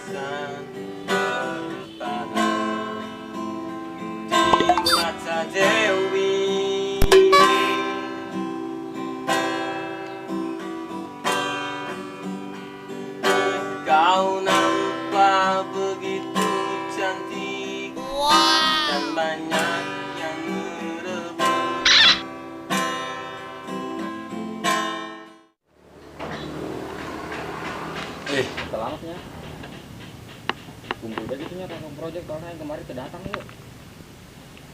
Bisa bertahan di mata Dewi. Kau nampak begitu cantik dan banyak yang merebut. Eh, selamatnya. Kumpul aja gitu nya kalau project soalnya yang kemarin teu datang yuk.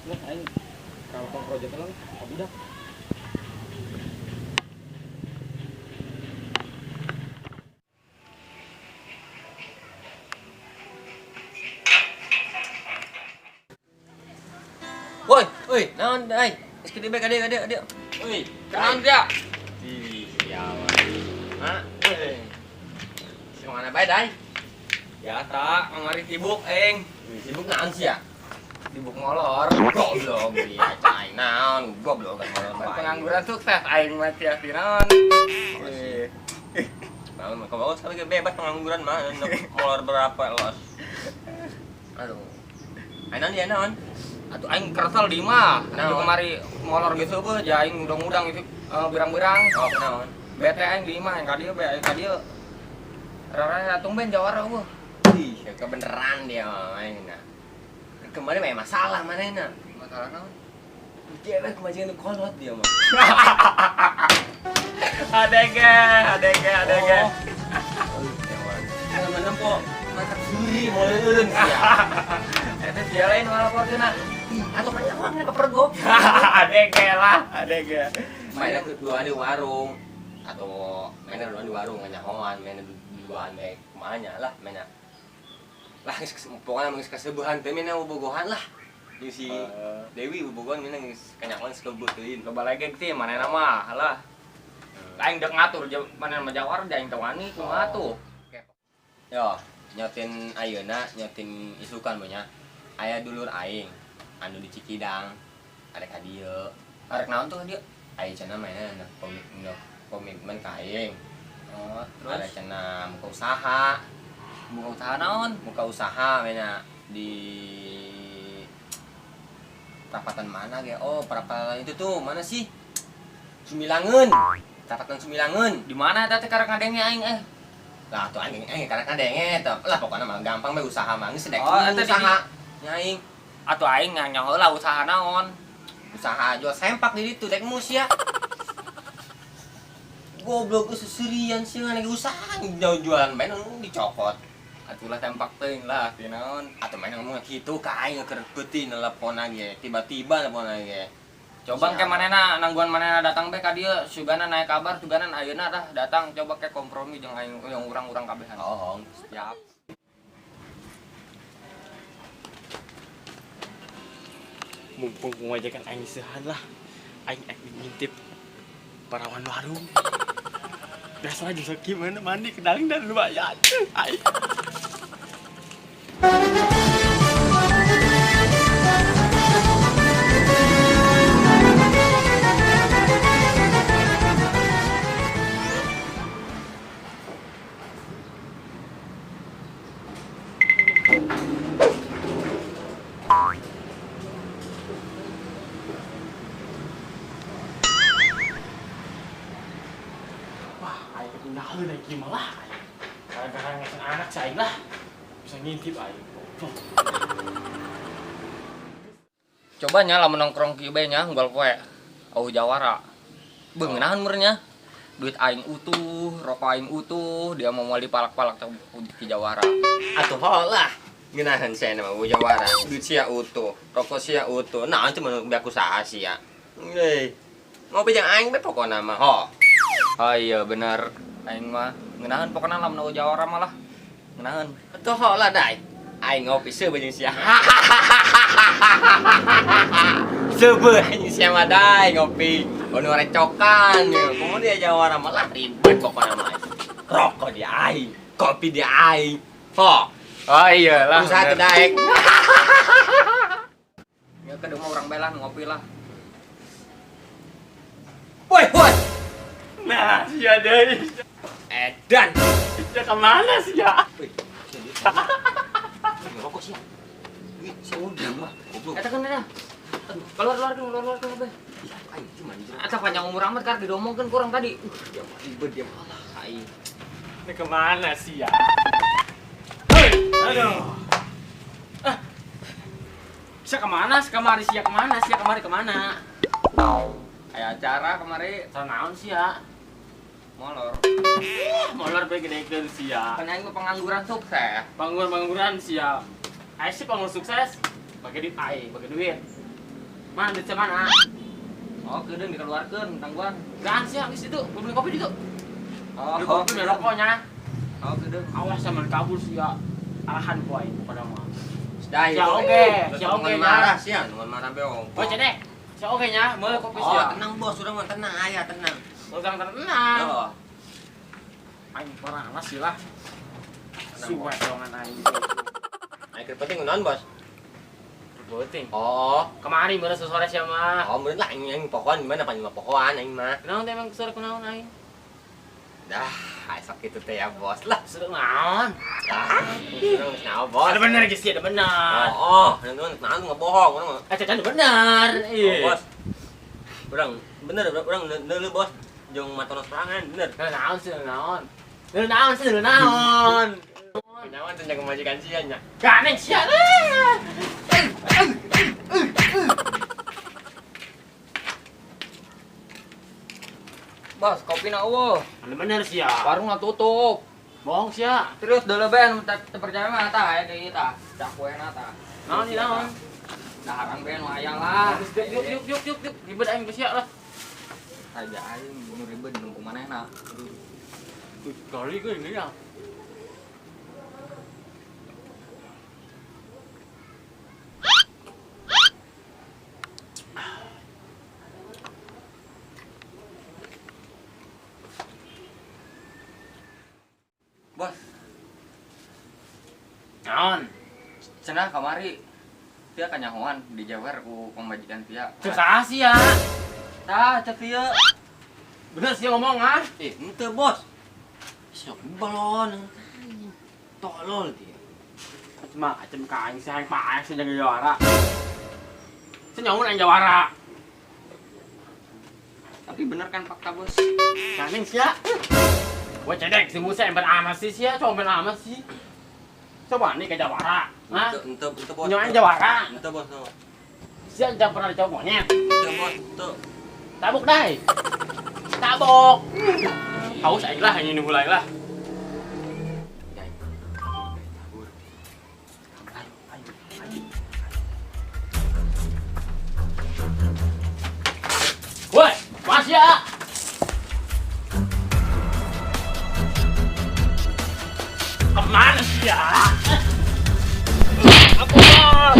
Lah aing kalau project lah budak. Woi, woi, naon ai? Geus gede bae kade kade kade. Woi, Naon dia? Ih, sialan. Hah? Woi. Si mana bae dai? Ya tak, kemarin sibuk aing. Sibuk naon sih ya? Sibuk molor. Goblok dia, cai naon, goblok kan molor bae. Pengangguran sukses aing mah sia si naon. Eh. Naon mah kamu sekali ge bebas pengangguran mah molor berapa los. Aduh. Ai naon dia naon? Atuh aing keresel di mah. Naon? Aing kemari molor gitu beuh, ja aing udang-udang itu berang-berang. Oh, naon? Bete aing di imah yang ka dieu bae aing ka dieu. Rara tumben jawara eueuh. Ih, kebeneran dia mah aing nah. Kemarin mah masalah manehna. Masalah naon? Dia mah kemajikan kolot dia mah. Adege, adege, adege. Oh. Mana po mata suri mau leureun sia. Eta sia lain malah portuna. Atau kan uang kepergok. Adege lah, adege. Mainnya kedua di warung atau mainnya duluan di warung nyahoan, mainnya duaan bae kumaha nya lah mainnya. Lah geus pokoknya geus kasebuhan teh mainnya bobogohan lah. Jeung si Dewi bobogohan mainnya geus kanyahoan geus kebeuh teuing. Loba legeg sih manehna mah lah. Aing dek ngatur manehna mah jawara da aing teu wani kumaha tuh. Yo, nyotin ayeuna, nyotin isukan nya. Aya dulur aing anu di Cikidang, ada ka dieu. Arek naon tuh dia? Aya cenah mainna komitmen ka aing. Oh, Ada terus cenah muka usaha, buka usaha naon? Muka usaha mainna di perapatan mana ge? Oh, perapatan itu tuh mana sih? Sumilangeun. Perapatan Sumilangeun. Di mana eta teh karek ngadenge aing eh? Lah tuh aing karek ngadenge teh. Lah pokoknya mah gampang bae usaha mah geus dek. Oh, eta di- Usaha nyaing. Atuh aing nanya heula usaha naon? Usaha jual sempak di ditu dek mus ya. Goblok geus seserian sih lagi usaha jauh jualan bae nu dicokot. Atuh lah sempak teuing lah si naon. Atau main ngomong gitu ka aing keur peuting nelpon ge, tiba-tiba nelpon ge. Coba Siap. ke manehna nangguan manehna datang bae ka dieu, sugana naik kabar, sugana ayeuna dah datang coba ke kompromi jeung aing yang urang-urang kabehan. Oh, Siap. Mumpung pengajakan aing sehan lah, aing ek ngintip parawan warung. Biasa aja sakit mana mandi kedang dan lumayan. Aing. Wah, aing ketinggalan aing gimana lah. Gara-gara ngasih anak saya lah. Bisa ngintip aing. Coba nya lamun nongkrong kieu bae nya unggal poe. Auh jawara. Beungenahan meureun nya. Duit aing utuh, rokok aing utuh, dia mau moal dipalak-palak teh ki jawara. Atuh lah. Ngeunaheun sia mah jawara. Duit sia utuh, rokok sia utuh. Nah, cuma beak usaha sia. Hei. Ngopi jeung aing bae pokona mah. Ho. Oh iya bener. Aing mah ngeunaheun pokona lamun eueuh jawara mah lah. Ngeunaheun. Atuh ho lah dai. Aing ngopi seubeuh jeung sia. Seubeuh anjing sia mah dai ngopi. Ono recokan ya. Komo dia jawara mah lah ribet pokona mah. Rokok di aing, kopi di aing. Ho. Oh iya lah. Usaha teu daek. Ya kedua mah urang bae lah ngopi lah. Woi, woi. Nah, sia deui. Edan. Sia kemana sia? Wih, sia dia. Rokok sih. Duit sih udah mah. Goblok. Eta kan dah. Keluar keluar keluar keluar keluar. Ih, aing cuma anjir. Eta panjang umur amat kar didomongkeun kurang tadi. Dia mah ribet dia mah. Alah, aing. Ini kemana sih ya? Hei, aduh. Ah. Sia kemana? Kemari sia kemana? Sia kemari kemana? Aya acara kemari. Acara naon sia? Molor. Molor bae gedekeun sia. Kan aing mah pengangguran sukses. Pengangguran sia. Aing sih pengangguran sukses. Pakai duit aing, pakai duit. Mana duit mana? Oh, kedeung dikeluarkeun tangguhan. Gaan sia geus itu, gua beli kopi ditu. Oh, beli kopi beli rokoknya. Oh, kedeung. Awas sama kabur sia. Arahan ku aing pokona mah. Dah, sia oge, sia oge marah sia, nungan marah be ongkoh. Oh, cedek. Sia oge nya, meuli kopi sia. Oh, tenang bos, urang mah tenang aya tenang. Urang tenang. Oh. Aing parah sih lah. Suwe dongan aing. Aing keur penting naon, Bos? Penting. Oh, kemari meureun sore sia mah. Oh, meureun lah aing aing pokoan gimana pan mah pokoan aing mah. Kunaon teh emang sore kunaon aing? Dah, sok kitu teh ya, Bos lah. Sore naon? Dah, urang geus naon, Bos. Ada bener geus ada bener. Oh, naon naon ngebohong urang mah. Eh, cacan bener. Oh, Bos. Urang bener urang neuleuh, Bos. Jeung matonos sorangan bener. Naon sih naon? Naon sih naon? Nyawan teh jaga majikan sia nya. Ganeng sia. Bos, kopi na eueuh. Anu bener sia. Warungna tutup. Bohong sia. Terus deuleu bae anu teu percaya mah tah aya deui tah. Cakuena tah. Naon ieu naon? Daharan bae nu aya lah. Yuk yuk yuk yuk yuk ribet aing geus sia lah. Raja aing nu ribet nu kumanehna. Kali gue ini ya. Bos. Naon? Cenah kamari sia kanyahoan dijewer ku pamajikan sia. Cek saha sia? Tah, cek sia. Bener sia ngomong ah? Eh, henteu, Bos. Sok belon. Tolol dia. Cuma acem ka aing sih aing paeh sih jeung jawara. Sia nyamun aing jawara. Tapi bener kan fakta, Bos? Ganing sia. Gua cedek si Musa ember amat sih sia, coba ember amat sih. Coba nih ke jawara. Hah? Henteu, henteu, Bos. Nyamun jawara. Henteu, Bos. Sia jangan pernah dicowok monyet. Henteu, Bos, henteu. Tabuk dai. Tabok. Haus aing lah ini mulai lah. Woi, mas ya. Kemana sih ya? Aku bos,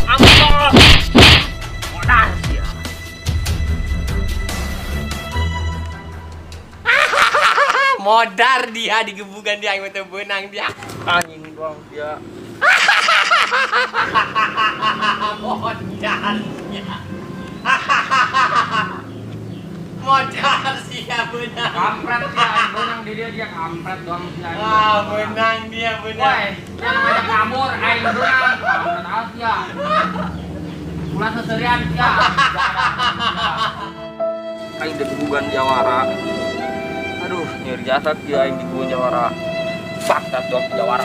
aku bos. Modal sih ya. Modar dia digebukan dia aing teh beunang dia. Anjing doang dia. Modar dia. Modar sia beunang. Kampret dia aing beunang di dia dia kampret doang sia. Ah, beunang dia beunang. Woi, jangan ngajak kabur aing beunang. Kampret sia. Ulah seserian sia. Aing digebukan jawara. Aduh, nyeri jasad dia aing digebukan jawara. Fakta doang jawara.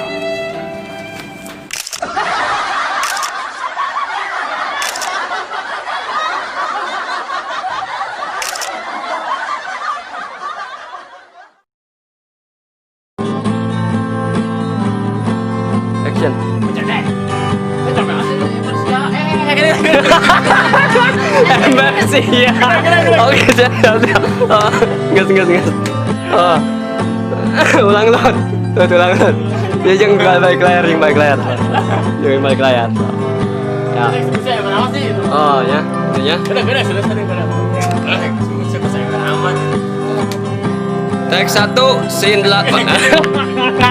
Action. Cedek. Ember sih ya. Oke, siap, siap. Gas, gas, gas. Oh. Ulang lot. Tuh, ulang lot. Ya jangan balik layar, jangan balik layar. Jangan balik layar. Ya. Oh, ya. Ya. Take 1, scene 8.